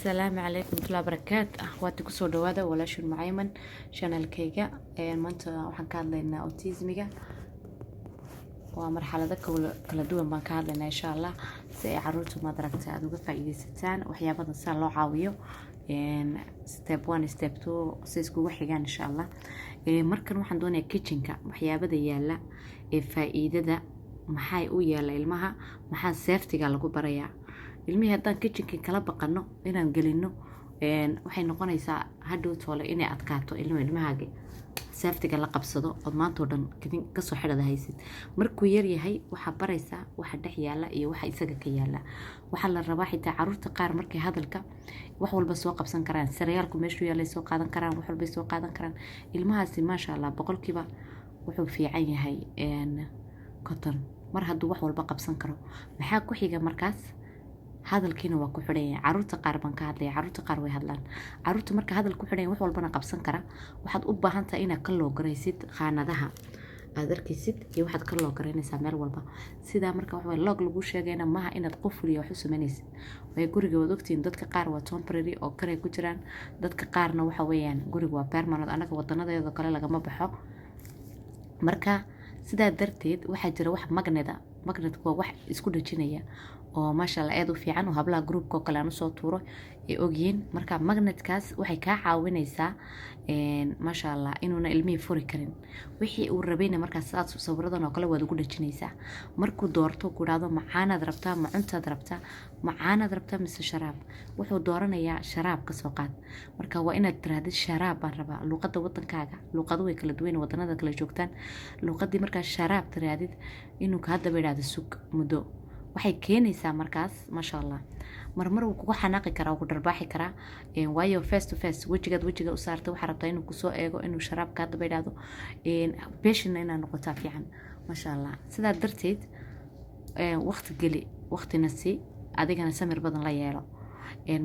Asalaamu calaykum waraxmatullahi barakaat. Akhwaati, kusoo dhawaada walaashin Mucayman channelkayga. Maanta waxaan ka hadlaynaa autismiga. Waa marxalado kala duwan baan ka hadlaynaa, insha Allah, si ay caruurta, maad aragta, aada uga faa'iidaysataan waxyaabadan saa loo caawiyo, step one, step two, si iskugu xigaan, insha Allah. Markan waxaan doonayaa kitchenka waxyaabada yaala ee faa'iidada maxay u yaala ilmaha, maxaa safetyga lagu barayaa ilmihii. Haddaan kitchenka kala baqano inaan gelino, waxay noqonaysaa hadhow toole inay adkaato ilmahaaga safetyga la qabsado, ood maantao dhan kasoo xidhada haysid. Markuu yar yahay waxaa baraysaa waxa dhex yaala iyo waxa isaga ka yaala. Waxaa la rabaa xitaa caruurta qaar markay hadalka wax walba soo qabsan karaan, sarayaalku meeshuu yaalay soo qaadan karaan, wax walbay soo qaadan karaan. Ilmahaasi, maasha Allah, 50% wuxuu fiican yahay 50 mar hadduu wax walba qabsan karo. Maxaa ku xiga markaas? Hadalkiina waa ku xidhan yahay. Caruurta qaar baan ka hadlaya, caruurta qaar way hadlaan. Caruurta marka hadal ku xidhan yahay, wax walbana qabsan kara, waxaad u baahan tahay inaad ka lock garaysid khaanadaha aad arkaysid iyo waxaad ka lock garaynaysaa meel walba. Sidaa marka waxa lock lagu sheegayna maaha inaad qoful iyo wax u samaynaysid, waayo guriga waad ogtihiin, dadka qaar waa temporary oo karay ku jiraan, dadka qaarna waxa weeyaan guriga waa permanent. Anaga wadanadeeda kale lagama baxo. Marka sidaa darteed waxaa jira wax magneta. Magnetku waa wax isku dhajinaya oo, maasha Allah, aad u fiican, oo hablaha groupka oo kale aan usoo tuuro ay ogyihiin. Marka magnetkaas waxay kaa caawinaysaa, maasha Allah, inuuna ilmihii furi karin wixii uu rabayna. Markaas saas sawiradan oo kale waad ugu dhajinaysaa. Markuu doorto, ku idhaahdo, "Macaanaad rabtaa ma cuntaad rabtaa? Macaanaad rabtaa mise sharaab?" Wuxuu dooranayaa sharaab, ka soo qaad. Marka waa inaad tirahdid, "Sharaab baan rabaa." Luuqadda wadankaaga, luuqado way kala duwan wadanada kala joogtaan luuqadii. Markaa sharaab tirahdid, inuu haddaba idhaahdo, "Sug muddo," waxay keenaysaa markaas, maasha Allah, marmar wuu kugu xanaaqi karaa, wuu ku dharbaaxi karaa, waayo face to face, wejigaad wejiga u saartay, waxaa rabtaa inuu kusoo eego, inuu sharaabka haddaba idhaahdo. Patient-na inaad noqotaa fiican, maasha Allah. Sidaa darteed waqti geli, waqtina si adigana samir badan la yeelo,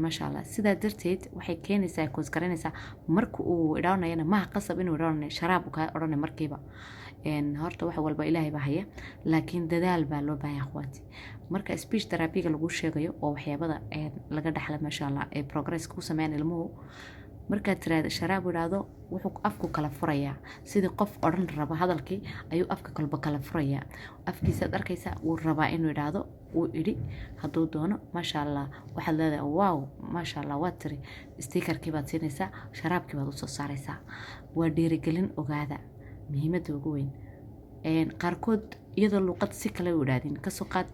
maasha Allah. Sidaa darteed waxay keenaysaa, cause garanaysaa marka uu idhaanayana maha qasab inuu idhaanayo sharaab kaa odhanay markiiba. Horta wax walba Ilaahay baa haya, laakiin dadaal baa loo baahan, akhwaati. Marka speech therapyga lagu sheegayo oo waxyaabada laga dhaxla, maasha Allah, ee progress ku sameeyaan ilmuhu. Markaad tiraahdo sharaab, idhaahdo, wuxuu afku kala furayaa sidii qof odhan raba hadalkii ayuu afka kalba kala furayaa. Afkiisaad arkaysaa wuu rabaa inuu idhaahdo, wuu idhi hadduu doono, maasha Allah. Waxaad leedahay, "Wow, maasha Allah, waad tiri." Stickerkii baad siinaysaa, sharaabkii baad usoo saaraysaa. Waa dhiirigelin. Ogaada muhiimadda ugu weyn. Qaarkood iyadoo luuqad si kale u idhaahdin, kasoo qaad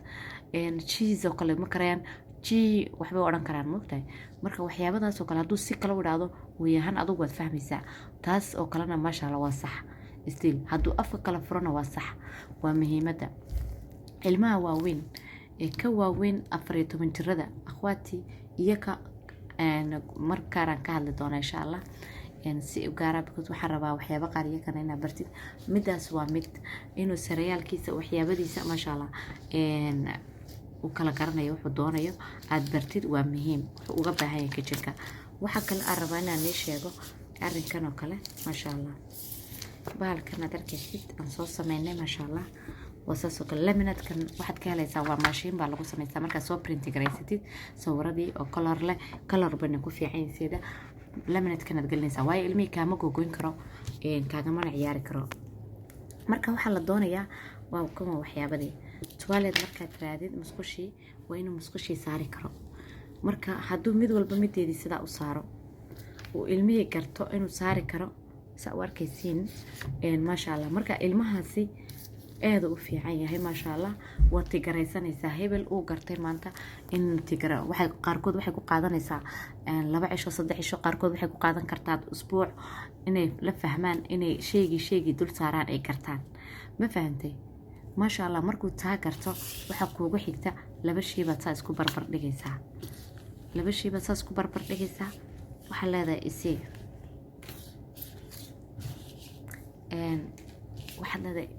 cheese oo kale ma karayaan, g waxbay odhan karaan, moogtahay. Marka waxyaabadaas oo kale hadduu si kale u idhaahdo, wayahan adugu waad fahmaysaa. Taas oo kalena, maasha Allah, waa sax. Still hadduu afka kala furana waa sax. Waa muhiimadda. Ilmaha waaweyn ee ka waaweyn 14 jirada, akhwaati, iyo ka markaaraan ka hadli doona, insha Allah, si u gaara, because waxaan rabaa waxyaabo qaar iyakana inaa bartid. Midaas waa mid inuu sarayaalkiisa, waxyaabadiisa, maasha Allah, uu kala garanayo wuxuu doonayo aada bartid, waa muhiim wuxuu uga baahan yahay kitchenka. Waxaa kale aan rabaa inaan nii sheego arrinkan oo kale, maasha Allah. Bahalkan aad arkaysid aan soo sameynay, maasha Allah, waa saas oo kale. Laminatekan waxaad ka helaysaa, waa maashiin baa lagu samaystaa. Markaad soo print garaysatid sawiradii oo color leh, color bayna ku fiican sida laminatekan aad gelinaysaa, waayo ilmihii kaama googoyn karo, kaagamana ciyaari karo. Marka waxaa la doonayaa waa kuma waxyaabadii toilet. Markaad raadid musqushii, waa inuu musqushii saari karo. Marka hadduu mid walba mideedii sidaa u saaro, uu ilmihii garto inuu saari karo, saa u arkaysiin, maasha Allah. Marka ilmahaasi aada u fiican yahay, maasha Allah. Waad tigaraysanaysaa, hebel uu gartay maanta in tigara. Waxay qaarkood waxay ku qaadanaysaa 2 cisho, 3 cisho, qaarkood waxay ku qaadan kartaa usbuuc inay la fahmaan, inay shaygii dul saaraan ay gartaan. Ma fahantay? Maasha Allah. Markuu taa garto, waxaa kuugu xigta laba shay baad saa isku barbar dhigaysaa. Laba shay baad saa isku barbar dhigaysaa. Waxaa leedahay, "Isii." Waxaad leedahay,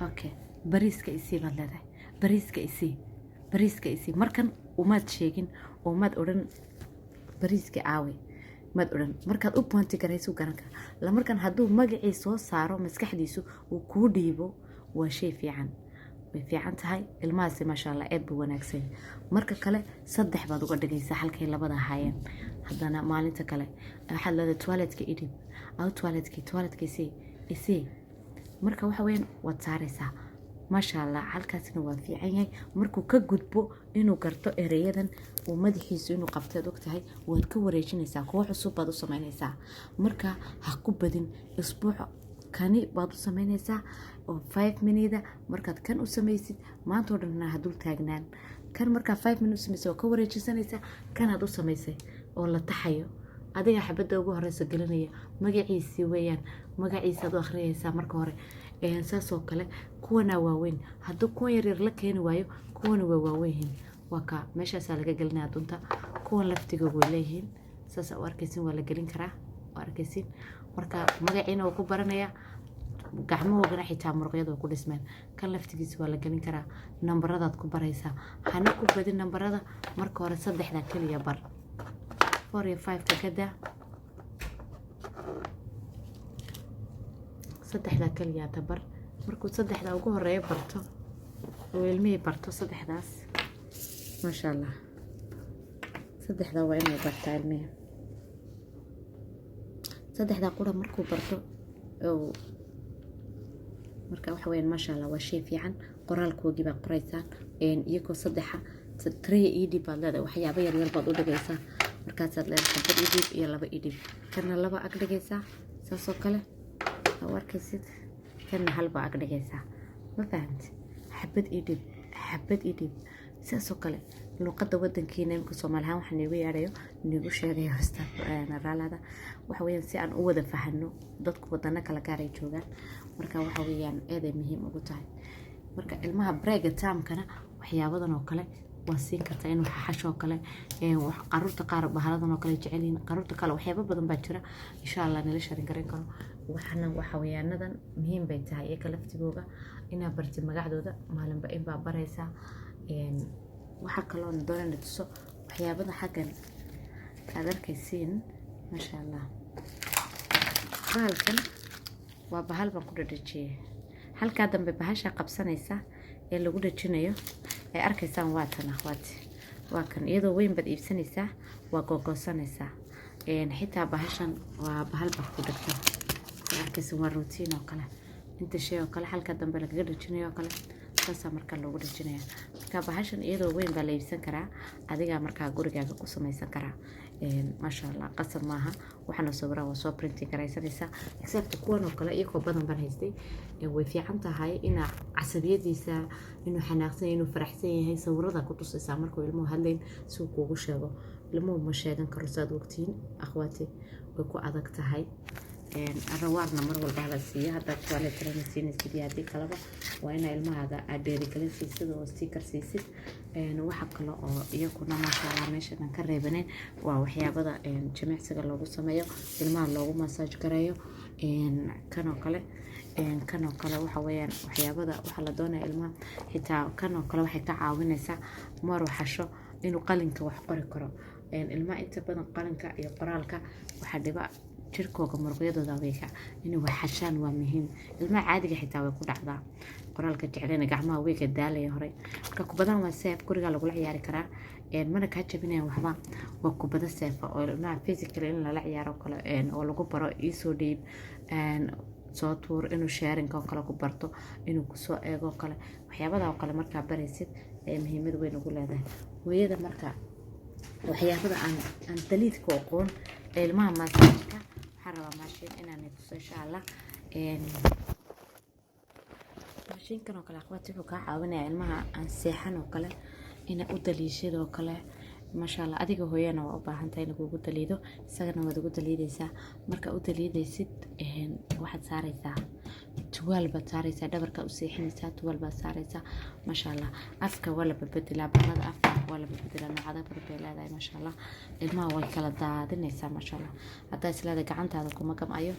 "Okay, bariiska isii," baad leedahay. "Bariiska isii, bariiska isii." Markan umaad sheegin oo maad odhan, "Bariiska aawe?" maad odhan. Markaad u point garaysu garan kara. La markan hadduu magacii soo saaro maskaxdiisu, uu kuu dhiibo, waa shay fiican. Way fiican tahay ilmahaasi, maasha Allah, aad buu wanaagsan. Marka kale 3 baad uga dhigaysaa halkay labada ahaayeen. Haddana maalinta kale waxaad leedahay, "Toiletka idhib aw, toiletkii, toiletka isii, isii." Marka waxa weeyaan waad saaraysaa, maasha Allah, halkaasina waa fiican yahay. Markuu ka gudbo inuu garto ereyadan uu madaxiisu inuu qabteed og tahay, waad ka wareejinaysaa, kuwo cusub baad u samaynaysaa. Marka ha ku badin, isbuuc kani baad u samaynaysaa oo 5 minute. Markaad kan u samaysid, maantao dhanna ha dul taagnaan kan. Markaa 5 minute u samaysay, waa ka wareejisanaysaa. Kanaad u samaysay oo la taxayo, adiga xabadda ugu horeysa gelinaya, magaciisii weeyaan, magaciisaad u akhriyaysaa marka hore. Saasoo kale kuwanaa waaweyn. Hadduu kuwan yaryar la keeni waayo, kuwana waa waaweyn yihiin. Waa kaa, meeshaasaa laga gelinaya dunta. Kuwan laftigooga way leeyihiin, saasa u arkaysin, waa la gelin karaa, waa arkaysin. Marka magaciina waa ku baranayaa, gacmahoogana xitaa muruqyada waa ku dhismeen. Kan laftigiisa waa la gelin karaa, nambaradaad ku baraysaa. Hana ku badin nambarada marka hore, saddexda keliya bar, 4 iyo 5-ka kadaa, saddexdaa keliya tabar. Markuu saddexda ugu horeeya barto oo ilmihii barto saddexdaas, maasha Allah, saddexdaa waa inuu bartaa ilmihii. Saddexdaa qura markuu barto oo marka waxa weyaan, maasha Allah, waa shay fiican. Qoraalkoogii baa qoraysaan iyagoo saddexa. Three idhib baad leedahay, waxyaabo yaryar baad u dhigaysaa. Markaasaad leedahay, "Xabad idhib iyo laba idhib." Kana laba ag dhigaysaa, saasoo kale u arkaysid. Kana halba ag dhigaysaa, ma fahamti? Xabad idhib, xabad idhib, saasoo kale. Luuqadda wadankiina imika Soomaali ahaan waxaa niigu yeedhayo, niigu sheegayo raalada, waxa weeyaan si aan u wada fahano. Dadku wadano kala gaaray joogaan, marka waxa weeyaan eeday muhiim ugu tahay. Marka ilmaha break timekana waxyaabadan oo kale waa siin kartaa, inuu xaxashoo kale. Caruurta qaar bahaladan oo kale jecel yihiin, caruurta kale waxyaabo badan baa jira, insha Allah nala sharing garan karo. Waxana xawayaanadan muhiim bay tahay iyaga laftigooga inaa bartid magacdooda, maalinba inbaa baraysaa. Waxaa kaloo doonana tuso waxyaabada xaggan aad arkaysiin, maasha Allah. Bahalkan waa bahal baan ku dhadhajiyey halkaa dambe. Bahasha qabsanaysa ee lagu dhajinayo ay arkaysaan waa tan, akhwaati, waa kan. Iyadoo weyn baad iibsanaysaa, waa googoosanaysaa. Xitaa bahashan waa bahal baa ku dhegta, arkaysan, waa routine oo kale, inta shay oo kale halka dambe lagaga dhajinayo oo kale, saasaa markaa loogu dhajinaya. Marka bahashan iyadoo weyn baa la iibsan karaa, adigaa markaa gurigaaga ku samaysan karaa, maasha Allah. Qasab maaha, waxaana sawiraa waa soo printing garaysanaysaa, except kuwan oo kale iyagoo badan baan haystay. Way fiican tahay inaa casabiyadiisa, inuu xanaaqsan yahay, inuu faraxsan yahay, sawirada ku tusaysaa markuu ilmuhu hadlayn si uu kuugu sheego. Ilmuhu ma sheegan karo, saad ogtiin, akhwaati, way ku adag tahay. Rawaarna mar walba hala siiyo. Haddaad toilet training siinaysid iyo haddii kaleba, waa inaa ilmahaada aad dhiirigelin siisid oo sticker siisid. Waxa kale oo iyaguna, maasha Allah, meeshan aan ka reebanayn waa waxyaabada jimicsiga loogu sameeyo, ilmaha loogu massage gareeyo. Kan oo kale, kan oo kale waxa weeyaan waxyaabada waxaa la doonaya ilmaha. Xitaa kan oo kale waxay ka caawinaysaa maruu xasho inuu qalinka wax qori karo. Ilmaha inta badan qalinka iyo qoraalka waxaa dhiba jirkooga muruqyadooda weyka. Inay wax xashaan waa muhiim. Ilmaha caadiga xitaa way ku dhacdaa, qoraalka jeclena, gacmaha weyga daalaya horey. Marka kubadan waa safe, guriga lagula ciyaari karaa, mana kaa jabinayaan waxba. Waa kubado safe oo ilmaha physical in lala ciyaaro kale oo lagu baro iisoo dhiib, soo tuur, inuu sharinka oo kale ku barto, inuu kusoo eego kale, waxyaabada oo kale markaa baraysid ee muhiimad weyn ugu leedahay hooyada. Marka waxyaabada aan daliidka aqoon ee ilmaha massageka, waxaan rabaa maashiin inaan tuso, insha Allah. Mashiinkan oo kale, akhwaati, wuxuu kaa caawinayaa ilmaha aan seexan oo kale ina u daliishad oo kale, maasha Allah. Adiga hooyana waa u baahan tahay in lagugu daliido, isagana waad ugu daliidaysaa. Marka u daliidaysid, waxaad saaraysaa tuwaal baad saaraysaa, dhabarka u seexinaysaa, tuwaal baad saaraysaa, maasha Allah. Afka waa la badbedelaa, bahalada afka waa la badbedelaa, noocada badan bay leedahay, maasha Allah. Ilmaha way kala daadinaysaa, maasha Allah. Haddaa is leedahay gacantaada kuma gam'ayo,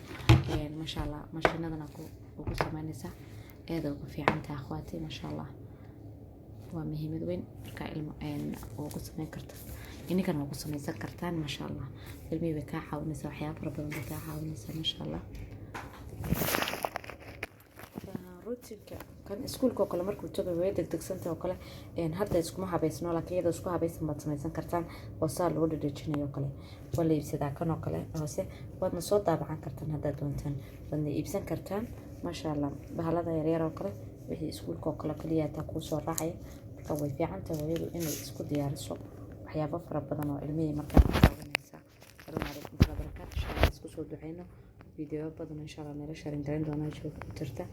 maasha Allah, mashiinadana ku ugu samaynaysaa, eeda ugu fiican tahay, akhwaati, maasha Allah. Waa muhiimad weyn. Marka ilmo ugu samayn karta, ininkana waa ku samaysan kartaan, maasha Allah. Ilmihii bay kaa caawinaysaa, waxyaaba fara badan bay kaa caawinaysaa, maasha Allah. Routiinkan oo kale, akhwaati, Routineka kan iskuulka oo kale markuu tago, way degdegsanta oo kale. Hadda iskuma habeysno, laakiin iyadoo isku habaysan baad samaysan kartaan oo saa loo dhadhejinayo kale. Waa la iibsadaa kan oo kale hoose, waadna soo daabacan kartaan haddaad doontaan, waadna iibsan kartaan, maasha Allah. Bahalada yaryar oo kale, wixii iskuulka oo kale kaliya taa kuu soo raacaya. Marka way fiican tahay hooyadu inay isku diyaariso waxyaabo fara badan oo ilmihii markaa ka caawinaysa. Asalaamu calaykum warahmatullahi wabarakaatu. Insha Allah isku soo duceyno. Video badan insha Allah nala sharing garan doonaa jirta.